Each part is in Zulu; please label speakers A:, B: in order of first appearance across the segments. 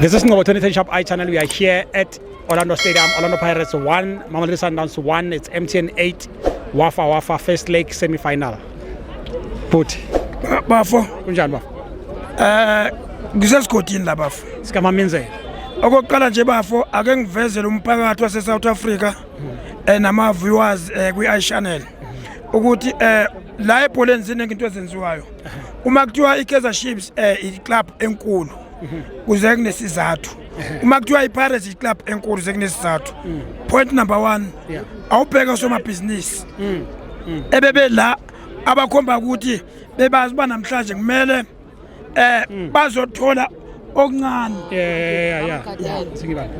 A: This is Ngobo 2010 Shop I channel. We are here at Orlando Stadium. Orlando Pirates 1, Mamelodi Sundowns 1. It's MTN 8, Wafa Wafa First Leg semi final. Bhuti,
B: Bafo.
A: Kunjani, bafo?
B: Ngisesigodini la, bafo.
A: Sikamaminzela.
B: Okokuqala nje, bafo, ake ngivezele umphakathi wase South Africa nama viewers kwi iChannel ukuthi la ebholeni ziningi into ezenziwayo. Uma kuthiwa iKaizer Chiefs i-club enkulu, kuze kunesizathu. Uma kuthiwa iPirates i-club enkulu, sekunesizathu. Point number 1, awubheka somabhizinisi ebebe la abakhomba ukuthi bebazi uba namhlanje kumele bazothola okuncane.
A: Yeah. Singibambe.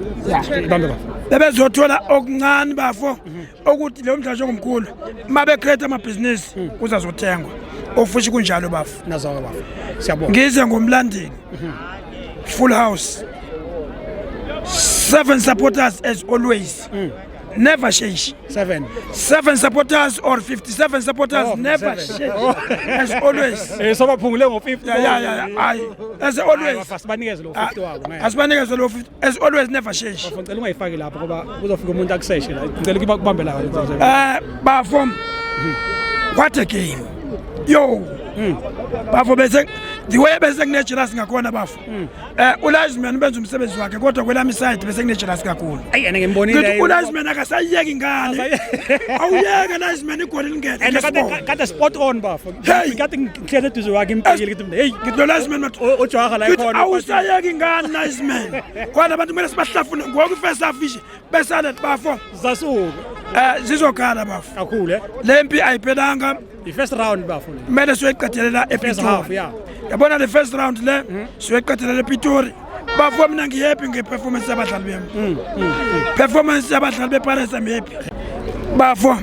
A: Ibambe, bafo.
B: Bebezothola okuncane, bafo, ukuthi lo mdlalo ngomkhulu uma becreate amabhizinisi kuzazothengwa ofuthi kunjalo, bafo.
A: Nazo bafo. Siyabonga.
B: Ngize ngomlandeli, full house, seven supporters as always, never change.
A: 7.
B: Seven supporters or 57 supporters.
A: Oh,
B: never
A: 57.
B: change as always.
A: So baphungule ngo-50.
B: Yeah, hayi, as always.
A: Bafo, sibanikeze lo 50 wabo ngeke.
B: Asibanikeze lo 50 as always, never change.
A: Bafo, ngicela ungayifaki lapho ngoba kuzofika umuntu akuseshe la. Ngicela ukuba kubambe la.
B: Bafo, what a game! Yo bafo, bese the way bese kunejealous ngakhona, bafo, uLinesman benza umsebenzi wakhe, kodwa kwelami side bese kunejealous kakhulu.
A: Ayi, ene ngimbonile.
B: Ngithi uLinesman akasayiyeki ingane, awuyeke linesman, igoli lingene.
A: And kade kade spot on, bafo.
B: Hey!
A: Kade ngihlele eduze wakhe impikile, ngithi hey,
B: Ngithi lo linesman
A: ujwaha la
B: ngithi
A: khona.
B: Awusayeki ingane linesman, khona abantu kumele sibahlafune ngoku first half ishe besale, bafo.
A: Zasuka.
B: Zizokhala, bafo.
A: Kakhulu, eh.
B: Lempi ayiphelanga.
A: I first round, bafo le.
B: Kumele siyoyiqedelela
A: First half,
B: ePitori.
A: Yeah.
B: Yabona le first round le siyoyiqedelela ePitori, bafo. Mina ngihappy nge-performance yabadlali bemi, performance yabadlali bePirates. I'm happy, bafo.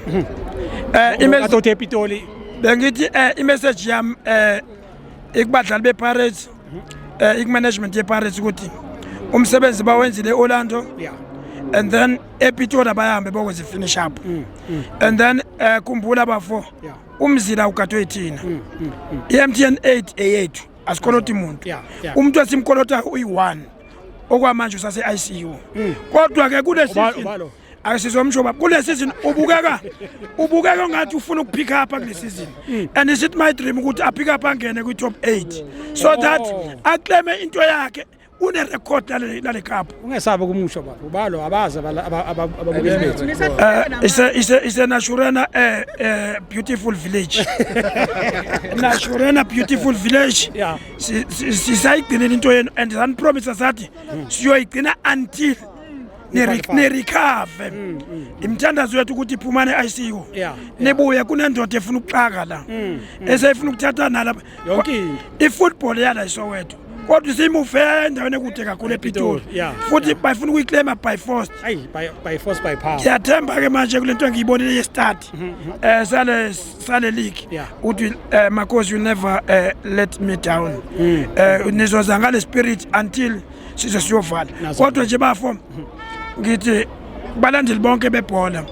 A: Kade uthi ePitoli.
B: Bengithi i-message yami ikubadlali bePirates, iku-management yePirates, ukuthi umsebenzi bawenzile e-Orlando and then ePitori abahambe bokwenza i-finish up. And then khumbula, bafo, umzila ugadwe yithina. I-MTN 8 eyethu, asikoloti muntu. Umuntu esimkolotayo uyi-1 okwamanje usase-ICU, kodwa ke kule season
A: Ubalo.
B: Akasizomsho baba, kule season ubukeka ngathi ufuna ukupick up kule season, and is it my dream ukuthi apick up, angene kwi-top 8 so that aclaime into yakhe, une-record lale cup.
A: Ungesabi kumusho, bafo. Ubalo abazi ababukeli bethu.
B: It's a Naturena beautiful village. Naturena beautiful village. Sisayigcinela into yenu and sanipromise sathi siyoyigcina until
A: Qualify.
B: Nirecover. Imithandazo yethu ukuthi iphumane e-ICU. Nibuye kunendoda efuna ukuxaka la. Eseyifuna ukuthatha nalapha.
A: Yonke into.
B: I-football yala iSoweto. Kodwa isimuve endaweni ekude kakhulu ePitori. Futhi bayifuna ukuyiclaima by force.
A: Ayi, by force, by power.
B: Ngiyathemba ke manje kule nto engiyibonile ye-start sale league uthi Makhosi, you never let me down. Nizoza ngale spirit until size siyovala.
A: Nazo.
B: Kodwa nje, bafo, ngithi kubalandeli bonke bebhola,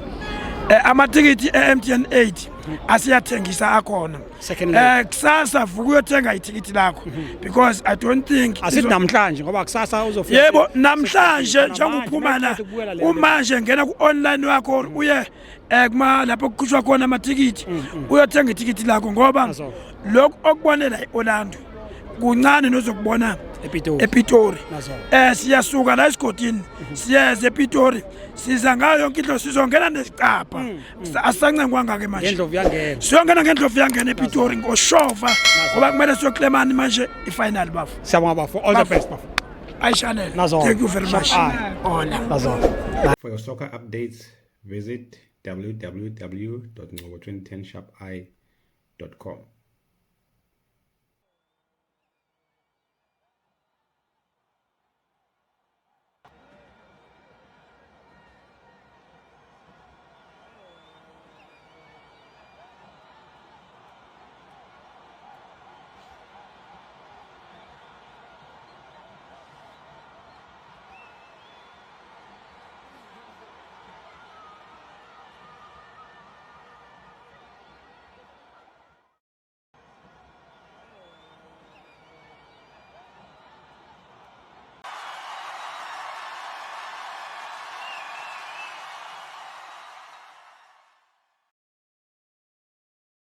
B: amatikiti e-MTN 8 asiyathengisa, akhona.
A: Second leg.
B: Kusasa vuka uyothenga ithikithi lakho because I don't think
A: Asithi namhlanje ngoba kusasa uzofika.
B: Yebo, namhlanje njengokuphuma la umanje ngena ku-online wakho, uye kuma lapho kukhutshwa khona amathikithi, uyothenga ithikithi lakho ngoba
A: Nazo.
B: lokhu okubonela e-Orlando kuncane nozokubona
A: ePitori.
B: ePitori.
A: Nazo.
B: Siyasuka la esigodini siyeza ePitori, siza ngayo yonke indlu, sizongena nesicapha, asisancengwanga ke manje.
A: Ngendlovu yangena.
B: Siyongena ngendlovu yangena ePitori ngoshova ngoba kumele siyoclaimani manje i-final, bafo.
A: Siyabonga, bafo. All the
B: Bafo.
A: best, bafo.
B: Ayishanele.
A: Nazo.
B: Thank you very much.
A: Sharp eye.
B: Hola.
A: Nazo.
C: For your soccer updates, visit www.ngobo2010sharpeye.com.